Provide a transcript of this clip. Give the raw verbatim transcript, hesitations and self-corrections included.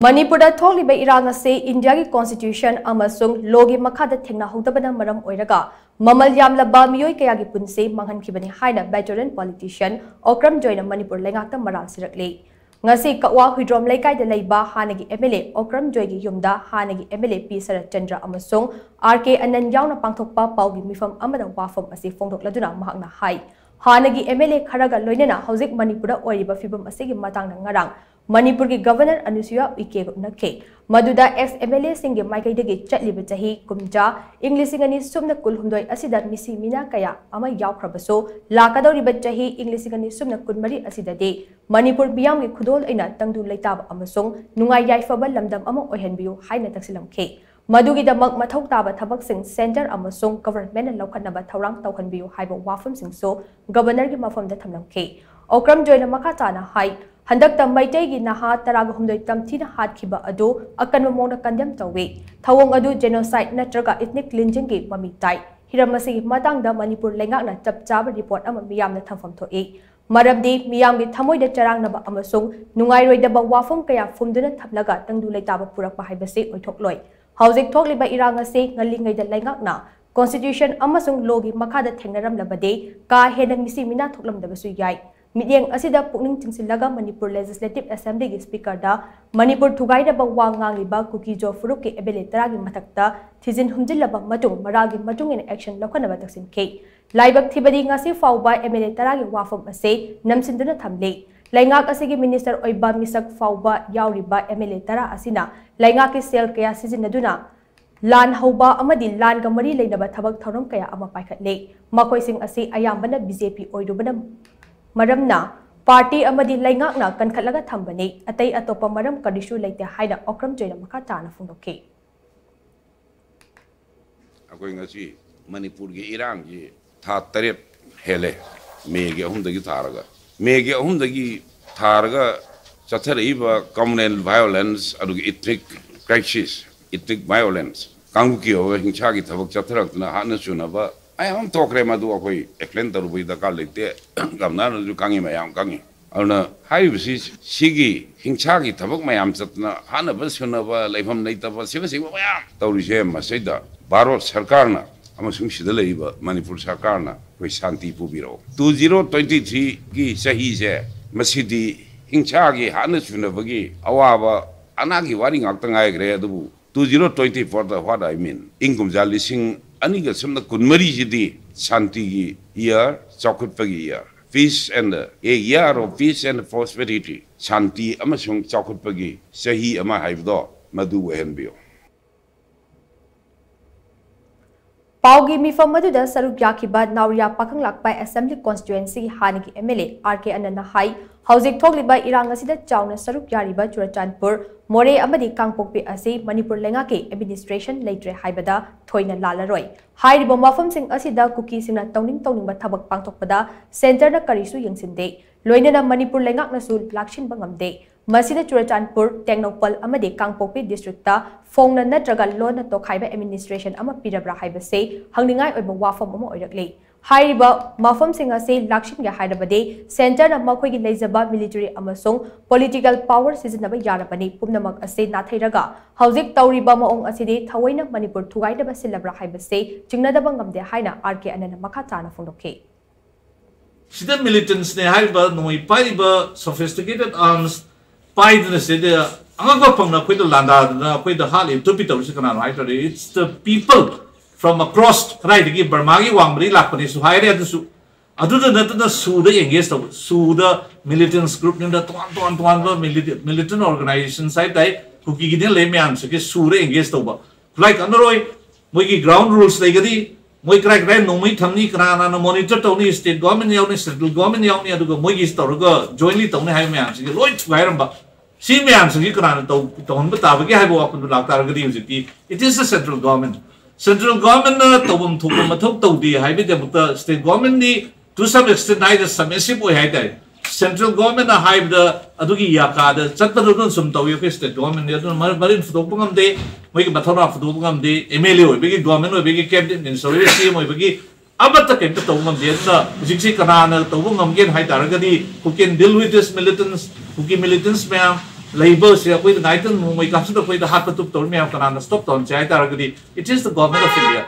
ꯃꯅꯤꯄꯨꯔꯗ ꯊꯣꯛꯂꯤꯕ ꯏꯔꯥꯡ ꯑꯁꯤ ꯏꯟꯗꯤꯌꯥꯒꯤ constitution ꯑꯃꯁꯨꯡ lawꯒꯤ ꯃꯈꯥꯗ ꯊꯦꯡꯅꯍꯧꯗꯕꯅ ꯃꯔꯝ ꯑꯣꯏꯔꯒ ꯃꯃꯜ ꯌꯥꯝꯂꯕ ꯃꯤꯑꯣꯏ ꯀꯌꯥꯒꯤ ꯄꯨꯟꯁꯤ ꯃꯥꯡꯍꯟꯈꯤꯕꯅꯤ ꯍꯥꯏꯅ veteran politician ꯑꯣꯀ꯭ꯔꯝ ꯖꯣꯏꯅ ꯃꯅꯤꯄꯨꯔ ꯂꯩꯉꯥꯛꯇ ꯃꯔꯥꯜ ꯁꯤꯔꯛꯂꯤ꯫ ꯉꯁꯤ ꯀꯛꯋꯥ ꯍꯨꯏꯗ꯭ꯔꯣꯝ ꯂꯩꯀꯥꯏꯗ ꯂꯩꯕ ꯍꯥꯟꯅꯒꯤ MLA ꯑꯣꯀ꯭ꯔꯝ ꯖꯣꯏꯒꯤ ꯌꯨꯝꯗ ꯍꯥꯟꯅꯒꯤ MLA ꯄꯤ ꯁꯔꯠꯆꯟꯗ꯭ꯔ ꯑꯃꯁꯨꯡ R K ꯑꯅꯟ ꯌꯥꯎꯅ ꯄꯥꯡꯊꯣꯛꯄ ꯄꯥꯎꯒꯤ ꯃꯤꯐꯝ ꯑꯃꯗ ꯋꯥꯐꯝ ꯑꯁꯤ ꯐꯣꯡꯗꯣꯛꯂꯗꯨꯅ ꯃꯍꯥꯛꯅ ꯍꯥꯏ, ꯍꯥꯟꯅꯒꯤ MLA ꯈꯔꯒ ꯂꯣꯏꯅꯅ ꯍꯧꯖꯤꯛ ꯃꯅꯤꯄꯨꯔꯗ ꯑꯣꯏꯔꯤꯕ ꯐꯤꯕꯝ ꯑꯁꯤꯒꯤ ꯃꯇꯥꯡꯗ ꯉꯔꯥꯡ ꯃꯅꯤꯄꯨꯔꯒꯤ Governor ꯑꯅꯨꯁꯨꯌꯥ ꯎꯏꯀꯦꯒ ꯎꯅꯈꯤ꯫ ꯃꯗꯨꯗ ex MLAꯁꯤꯡꯒꯤ ꯃꯥꯏꯀꯩꯗꯒꯤ ꯆꯠꯂꯤꯕ ꯆꯍꯤ ꯀꯨꯝꯖꯥ ꯏꯪ ꯂꯤꯁꯤꯡ ꯑꯅꯤ ꯁꯨꯞꯅ ꯀꯨꯟꯍꯨꯝꯗꯣꯏ ꯑꯁꯤꯗ ꯃꯤꯁꯤ ꯃꯤꯅꯥ ꯀꯌꯥ ꯑꯃ ꯌꯥꯎꯈ꯭ꯔꯕꯁꯨ, ꯂꯥꯛꯀꯗꯧꯔꯤꯕ ꯆꯍꯤ ꯏꯪ ꯂꯤꯁꯤꯡ ꯑꯅꯤ ꯁꯨꯞꯅ ꯀꯨꯟꯃꯔꯤ ꯑꯁꯤꯗꯗꯤ ꯃꯅꯤꯄꯨꯔ ꯃꯤꯌꯥꯝꯒꯤ ꯈꯨꯗꯣꯜ ꯑꯩꯅ ꯇꯪꯗꯨ ꯂꯩꯇꯥꯕ ꯑꯃꯁꯨꯡ ꯅꯨꯡꯉꯥꯏ ꯌꯥꯏꯐꯕ ꯂꯝꯗꯝ ꯑꯃ ꯑꯣꯏꯍꯟꯕꯤꯌꯨ ꯍꯥꯏꯅ ꯇꯛꯁꯤꯜꯂꯝꯈꯤ꯫ ꯃꯗꯨꯒꯤꯗꯃꯛ ꯃꯊꯧ ꯇꯥꯕ ꯊꯕꯛꯁꯤꯡ centre ꯑꯃꯁꯨꯡ governmentꯅ ꯂꯧꯈꯠꯅꯕ ꯊꯧꯔꯥꯡ ꯇꯧꯍꯟꯕꯤꯌꯨ ꯍꯥꯏꯕ ꯋꯥꯐꯝꯁꯤꯡꯁꯨ Governorꯒꯤ ꯃꯐꯝꯗ ꯊꯝꯂꯝꯈꯤ꯫ ꯑꯣꯀ꯭ꯔꯝ ꯖꯣꯏꯅ ꯃꯈꯥ ꯇꯥꯅ ꯍꯥꯏ, ꯍꯟꯗꯛꯇ ꯃꯩꯇꯩꯒꯤ ꯅꯍꯥ ꯇꯔꯥꯒ ꯍꯨꯝꯗꯣꯏ ꯇꯝꯊꯤꯅ ꯍꯥꯠꯈꯤꯕ ꯑꯗꯨ ꯑꯀꯟꯕ ꯃꯑꯣꯡꯗ condemn ꯇꯧꯏ꯫ ꯊꯧꯑꯣꯡ ꯑꯗꯨ genocide ꯅꯠꯇ꯭ꯔꯒ ethnic cleansingꯒꯤ ꯃꯃꯤ ꯇꯥꯏ꯫ ꯍꯤꯔꯝ ꯑꯁꯤꯒꯤ ꯃꯇꯥꯡꯗ ꯃꯅꯤꯄꯨꯔ ꯂꯩꯉꯥꯛꯅ ꯆꯞ ꯆꯥꯕ report ꯑꯃ ꯃꯤꯌꯥꯝꯅ ꯊꯝꯐꯝ ꯊꯣꯛꯏ꯫ ꯃꯔꯝꯗꯤ ꯃꯤꯌꯥꯝꯒꯤ ꯊꯃꯣꯏꯗ ꯆꯔꯥꯡꯅꯕ ꯑꯃꯁꯨꯡ ꯅꯨꯡꯉꯥꯏꯔꯣꯏꯗꯕ ꯋꯥꯐꯝ ꯀꯌꯥ ꯐꯨꯝꯗꯨꯅ ꯊꯝꯂꯒ ꯇꯪꯗꯨ ꯂꯩꯇꯥꯕ ꯄꯨꯔꯛꯄ ꯍꯥꯏꯕꯁꯤ ꯑꯣꯏꯊꯣꯛꯂꯣꯏ꯫ ꯍꯧꯖꯤꯛ ꯊꯣꯛꯂꯤꯕ ꯏꯔꯥꯡ ꯑꯁꯤ ꯉꯜꯂꯤꯉꯩꯗ ꯂꯩꯉꯥꯛꯅ constitution ꯑꯃꯁꯨꯡ lawꯒꯤ ꯃꯈꯥꯗ ꯊꯦꯡꯅꯔꯝꯂꯕꯗꯤ ꯀꯥ ꯍꯦꯟꯅ ꯃꯤꯁꯤ ꯃꯤꯅꯥ ꯊꯣꯛꯂꯝꯗꯕꯁꯨ ꯌꯥꯏ꯫ ꯃꯤꯠꯌꯦꯡ ꯑꯁꯤꯗ ꯄꯨꯛꯅꯤꯡ ꯆꯤꯡꯁꯤꯜꯂꯒ ꯃꯅꯤꯄꯨꯔ Legislative Assemblyꯒꯤ Speakerꯗ ꯃꯅꯤꯄꯨꯔ ꯊꯨꯒꯥꯏꯅꯕ ꯋꯥ ꯉꯥꯡꯂꯤꯕ ꯀꯨꯀꯤ-ꯖꯣ ꯐꯨꯔꯨꯞꯀꯤ MLA ꯇꯔꯥꯒꯤ ꯃꯊꯛꯇ ꯊꯤꯖꯤꯟ ꯍꯨꯝꯖꯤꯜꯂꯕ ꯃꯇꯨꯡ ꯃꯔꯥꯜꯒꯤ ꯃꯇꯨꯡ ꯏꯟꯅ action ꯂꯧꯈꯠꯅꯕ ꯇꯛꯁꯤꯟꯈꯤ꯫ ꯂꯥꯏꯕꯛ ꯊꯤꯕꯗꯤ ꯉꯁꯤ ꯐꯥꯎꯕ MLA ꯇꯔꯥꯒꯤ ꯋꯥꯐꯝ ꯑꯁꯤ ꯅꯝꯁꯤꯟꯗꯨꯅ ꯊꯝꯂꯤ꯫ ꯂꯩꯉꯥꯛ ꯑꯁꯤꯒꯤ minister ꯑꯣꯏꯕ ꯃꯤꯁꯛ ꯐꯥꯎꯕ ꯌꯥꯎꯔꯤꯕ MLA ꯇꯔꯥ ꯑꯁꯤꯅ ꯂꯩꯉꯥꯛꯀꯤ ꯁꯦꯜ ꯀꯌꯥ ꯁꯤꯖꯤꯟꯅꯗꯨꯅ ꯂꯥꯟ ꯍꯧꯕ ꯑꯃꯗꯤ ꯂꯥꯟꯒ ꯃꯔꯤ ꯂꯩꯅꯕ ꯊꯕꯛ ꯊꯧꯔꯝ ꯀꯌꯥ ꯑꯃ ꯄꯥꯏꯈꯠꯂꯤ꯫ ꯃꯈꯣꯏꯁꯤꯡ ꯑꯁꯤ ꯑꯌꯥꯝꯕꯅ BJP ꯑꯣꯏꯔꯨꯕꯅ ꯃꯔꯝꯅ party ꯑꯃꯗꯤ ꯂꯩꯉꯥꯛꯅ ꯀꯟꯈꯠꯂꯒ ꯊꯝꯕꯅꯤ꯫ ꯑꯇꯩ ꯑꯇꯣꯞꯄ ꯃꯔꯝ ꯀꯔꯤꯁꯨ ꯂꯩꯇꯦ ꯍꯥꯏꯅ ꯑꯣꯀ꯭ꯔꯝ ꯖꯣꯏꯅ ꯃꯈꯥ ꯇꯥꯅ ꯐꯣꯡꯗꯣꯛꯈꯤ꯫ ꯑꯩꯈꯣꯏ ꯉꯁꯤ ꯃꯅꯤꯄꯨꯔꯒꯤ ꯏꯔꯥꯡꯁꯤ ꯊꯥ ꯇꯔꯦꯠ ꯍꯦꯜꯂꯦ, ꯃꯦꯒꯤ ꯑꯍꯨꯝꯗꯒꯤ ꯊꯥꯔꯒ꯫ ꯃꯦꯒꯤ ꯑꯍꯨꯝꯗꯒꯤ ꯊꯥꯔꯒ ꯆꯠꯊꯔꯛꯏꯕ communal violence, ꯑꯗꯨꯒ ethnic crisis, ethnic violence, ꯀꯥꯡꯂꯨꯞꯀꯤ ꯑꯣꯏꯕ ꯍꯤꯡꯁꯥꯒꯤ ꯊꯕꯛ ꯆꯠꯊꯔꯛꯇꯨꯅ ꯍꯥꯠꯅ ꯆꯨꯅꯕ ꯃꯌꯥꯝ ꯑꯃ ꯊꯣꯛꯈ꯭ꯔꯦ꯫ ꯃꯗꯨ ꯑꯩꯈꯣꯏ explain ꯇꯧꯔꯨꯕꯒꯤ ꯗꯔꯀꯥꯔ ꯂꯩꯇꯦ꯫ Governorꯅꯁꯨ ꯈꯪꯉꯤ, ꯃꯌꯥꯝ ꯈꯪꯉꯤ꯫ ꯑꯗꯨꯅ ꯍꯥꯏꯔꯤꯕꯁꯤ, ꯁꯤꯒꯤ ꯍꯤꯡꯁꯥꯒꯤ ꯊꯕꯛ ꯃꯌꯥꯝ ꯆꯠꯇꯅ, ꯍꯥꯠꯅꯕ ꯁꯨꯅꯕ, ꯂꯩꯐꯝ ꯂꯩꯇꯕ, ꯑꯁꯤꯅꯆꯤꯡꯕ ꯃꯌꯥꯝ ꯇꯧꯔꯤꯁꯦ, ꯃꯁꯤꯗ ꯚꯥꯔꯠ ꯁꯔꯀꯥꯔꯅ ꯑꯃꯁꯨꯡ ꯁꯤꯗ ꯂꯩꯔꯤꯕ ꯃꯅꯤꯄꯨꯔ ꯁꯔꯀꯥꯔꯅ ꯑꯩꯈꯣꯏ ꯁꯥꯟꯇꯤ ꯄꯨꯕꯤꯔꯛꯑꯣ꯫ Two zero twenty three ꯒꯤ ꯆꯍꯤꯁꯦ, ꯃꯁꯤꯗꯤ ꯍꯤꯡꯁꯥꯒꯤ, ꯍꯥꯠꯅ ꯁꯨꯅꯕꯒꯤ, ꯑꯋꯥꯕ ꯑꯅꯥꯒꯤ ꯋꯥꯔꯤ ꯉꯥꯛꯇ ꯉꯥꯏꯈ꯭ꯔꯦ꯫ ꯑꯗꯨꯕꯨ two zero twenty four the, what I mean, ꯏꯪ ꯀꯨꯝꯖꯥ ꯂꯤꯁꯤꯡ ꯑꯅꯤꯒ ꯁꯨꯞꯅ ꯀꯨꯟꯃꯔꯤꯁꯤꯗꯤ ꯁꯥꯟꯇꯤꯒꯤ year, ꯆꯥꯎꯈꯠꯄꯒꯤ year, peace and, a year of peace and prosperity, ꯁꯥꯟꯇꯤ ꯑꯃꯁꯨꯡ ꯆꯥꯎꯈꯠꯄꯒꯤ ꯆꯍꯤ ꯑꯃ ꯍꯥꯏꯕꯗꯣ, ꯃꯗꯨ ꯑꯣꯏꯍꯟꯕꯤꯌꯨ꯫ ꯄꯥꯎꯒꯤ ꯃꯤꯐꯝ ꯑꯗꯨꯗ ꯁꯔꯨꯛ ꯌꯥꯈꯤꯕ ꯅꯥꯎꯔꯤꯌꯥ ꯄꯥꯈꯪꯂꯥꯛꯄ Assembly Constituency ꯒꯤ ꯍꯥꯟꯅꯒꯤ M L A R K ꯑꯅꯟꯅ ꯍꯥꯏ, ꯍꯧꯖꯤꯛ ꯊꯣꯛꯂꯤꯕ ꯏꯔꯥꯡ ꯑꯁꯤꯗ ꯆꯥꯎꯅ ꯁꯔꯨꯛ ꯌꯥꯔꯤꯕ ꯆꯨꯔꯆꯥꯟꯄꯨꯔ, ꯃꯣꯔꯦ ꯑꯃꯗꯤ ꯀꯥꯡꯄꯣꯛꯄꯤ ꯑꯁꯤ ꯃꯅꯤꯄꯨꯔ ꯂꯩꯉꯥꯛꯀꯤ administration ꯂꯩꯇ꯭ꯔꯦ ꯍꯥꯏꯕꯗ ꯊꯣꯏꯅ ꯂꯥꯜꯂꯔꯣꯏ꯫ ꯍꯥꯏꯔꯤꯕ ꯃꯐꯝꯁꯤꯡ ꯑꯁꯤꯗ ꯀꯨꯀꯤꯁꯤꯡꯅ ꯇꯧꯅꯤꯡ ꯇꯧꯅꯤꯡꯕ ꯊꯕꯛ ꯄꯥꯡꯊꯣꯛꯄꯗ centre ꯅ ꯀꯔꯤꯁꯨ ꯌꯦꯡꯁꯤꯟꯗꯦ꯫ ꯂꯣꯏꯅꯅ ꯃꯅꯤꯄꯨꯔ ꯂꯩꯉꯥꯛꯅꯁꯨ ꯂꯥꯛꯁꯤꯟꯕ ꯉꯝꯗꯦ꯫ ꯃꯁꯤꯅ ꯆꯨꯔꯆꯥꯟꯄꯨꯔ, ꯇꯦꯡꯅꯧꯄꯜ ꯑꯃꯗꯤ ꯀꯥꯡꯄꯣꯛꯄꯤ district ꯇ ꯐꯣꯡꯅ ꯅꯠꯇ꯭ꯔꯒ ꯂꯣꯟꯅ ꯇꯣꯈꯥꯏꯕ administration ꯑꯃ ꯄꯤꯔꯕ꯭ꯔꯥ ꯍꯥꯏꯕꯁꯦ ꯍꯪꯅꯤꯡꯉꯥꯏ ꯑꯣꯏꯕ ꯋꯥꯐꯝ ꯑꯃ ꯑꯣꯏꯔꯛꯂꯤ꯫ ꯍꯥꯏꯔꯤꯕ ꯃꯐꯝꯁꯤꯡ ꯑꯁꯤ ꯂꯥꯛꯁꯤꯟꯒꯦ ꯍꯥꯏꯔꯕꯗꯤ centre ꯅ ꯃꯈꯣꯏꯒꯤ ꯂꯩꯖꯕ military ꯑꯃꯁꯨꯡ political power ꯁꯤꯖꯤꯟꯅꯕ ꯌꯥꯔꯕꯅꯤ꯫ ꯄꯨꯝꯅꯃꯛ ꯑꯁꯤ ꯅꯥꯊꯩꯔꯒ ꯍꯧꯖꯤꯛ ꯇꯧꯔꯤꯕ ꯃꯑꯣꯡ ꯑꯁꯤꯗꯤ ꯊꯑꯣꯏꯅ ꯃꯅꯤꯄꯨꯔ ꯊꯨꯒꯥꯏꯅꯕ ꯁꯤꯜꯂꯕ꯭ꯔꯥ ꯍꯥꯏꯕꯁꯤ ꯆꯤꯡꯅꯗꯕ ꯉꯝꯗꯦ ꯍꯥꯏꯅ R K ꯑꯅꯟꯅ ꯃꯈꯥ ꯇꯥꯅ ꯐꯣꯡꯗꯣꯛꯈꯤ꯫ ꯁꯤꯗ militants ꯅꯦ ꯍꯥꯏꯔꯤꯕ ꯅꯣꯡꯃꯩ ꯄꯥꯏꯔꯤꯕ, sophisticated arms ꯄꯥꯏꯗꯨꯅ ꯁꯤꯗ ꯑꯉꯛꯄ ꯐꯪꯅ ꯑꯩꯈꯣꯏꯗ ꯂꯥꯟꯗꯥꯗꯨꯅ ꯑꯩꯈꯣꯏꯗ ꯍꯥꯠꯂꯤ ꯇꯨꯞꯄꯤ ꯇꯧꯔꯤꯁꯤ ꯀꯅꯥꯅꯣ ꯍꯥꯏ ꯇꯥꯔꯗꯤ, it's the people from across, ꯀꯗꯥꯏꯗꯒꯤ ꯕꯔꯃꯥꯒꯤ ꯋꯥꯡꯃꯗꯒꯤ ꯂꯥꯛꯄꯅꯦꯁꯨ ꯍꯥꯏꯔꯦ꯫ ꯑꯗꯨꯁꯨ, ꯑꯗꯨꯗ ꯅꯠꯇꯅ ꯁꯨꯗ engage ꯇꯧꯕ, ꯁꯨꯗ militants group ꯅꯤꯅ ꯇꯣꯉꯥꯟ ꯇꯣꯉꯥꯟ ꯇꯣꯉꯥꯟꯕ military, militant organisations ꯍꯥꯏ ꯇꯥꯏ, ꯀꯨꯀꯤꯒꯤꯗꯤ ꯂꯩ ꯃꯌꯥꯝꯁꯤꯒꯤ ꯁꯨꯗ engage ꯇꯧꯕ꯫ ꯈꯨꯠꯂꯥꯏ ꯀꯠꯅꯔꯣꯏ, ꯃꯣꯏꯒꯤ ground rules ꯂꯩꯒꯅꯤ, ꯃꯣꯏ ꯀꯗꯥꯏ ꯀꯗꯥꯏ ꯅꯣꯡꯃꯩ ꯊꯝꯅꯤ, ꯀꯅꯥ ꯀꯅꯥꯅ monitor ꯇꯧꯅꯤ, state government ꯌꯥꯎꯅꯤ, central government ꯌꯥꯎꯅꯤ, ꯑꯗꯨꯒ ꯃꯣꯏꯒꯤ ꯇꯧꯔꯒ jointly ꯇꯧꯅꯤ ꯍꯥꯏꯕ ꯃꯌꯥꯝꯁꯤꯡꯁꯦ ꯂꯣꯏ ꯊꯨꯒꯥꯏꯔꯝꯕ꯫ ꯁꯤ ꯃꯌꯥꯝꯁꯤꯡꯁꯤ ꯀꯅꯥꯅ ꯇꯧ-, ꯇꯧꯍꯟꯕ ꯇꯥꯕꯒꯦ ꯍꯥꯏꯕ ꯋꯥꯐꯝꯗꯨ ꯂꯥꯛꯇꯥꯔꯒꯗꯤ ꯍꯧꯖꯤꯛꯇꯤ it is the central government꯫ Central government ꯅ ꯇꯧꯐꯝ ꯊꯣꯛꯄ ꯃꯊꯧ ꯇꯧꯗꯦ ꯍꯥꯏꯕꯒꯤꯗꯃꯛꯇ state government D to some extent ꯍꯥꯏꯗ submissive ꯑꯣꯏ ꯍꯥꯏꯇꯥꯔꯦ꯫ Central government ꯅ ꯍꯥꯏꯕꯗ ꯑꯗꯨꯒꯤ ꯌꯥꯀꯥꯗ ꯆꯠꯄꯗꯨ ꯑꯗꯨꯝ ꯁꯨꯝ ꯇꯧꯏ ꯑꯩꯈꯣꯏ state government ꯗꯤ꯫ ꯑꯗꯨꯅ ꯃꯔ-, ꯃꯔꯤꯟ ꯐꯨꯗꯣꯛꯄ ꯉꯝꯗꯦ, ꯃꯣꯏꯒꯤ ꯃꯊꯧꯅꯥ ꯐꯨꯗꯣꯛꯄ ꯉꯝꯗꯦ꯫ M L A ꯑꯣꯏꯕꯒꯤ, government ꯑꯣꯏꯕꯒꯤ, cabinet minister ꯑꯣꯏꯕꯒꯤ, C M ꯑꯣꯏꯕꯒꯤ ꯑꯃꯠꯇ ꯀꯩꯝꯇ ꯇꯧꯕ ꯉꯝꯗꯦ꯫ ꯑꯗꯨꯅ ꯍꯧꯖꯤꯛꯁꯤ ꯀꯅꯥꯅ ꯇꯧꯕ ꯉꯝꯒꯦꯅ ꯍꯥꯏ ꯇꯥꯔꯒꯗꯤ, who can deal with this militants, Kuki militants ꯃꯌꯥꯝ ꯂꯩꯕꯁꯦ ꯑꯩꯈꯣꯏꯗ ꯉꯥꯏꯇꯪ ꯅꯣꯡꯃꯩ ꯀꯥꯞꯁꯤꯗ ꯑꯩꯈꯣꯏꯗ ꯍꯥꯠꯄ ꯇꯨꯞ ꯇꯧꯔꯤ ꯃꯌꯥꯝ ꯀꯅꯥꯅ stop ꯇꯧꯍꯟꯁꯦ ꯍꯥꯏ ꯇꯥꯔꯒꯗꯤ, it is the government of India.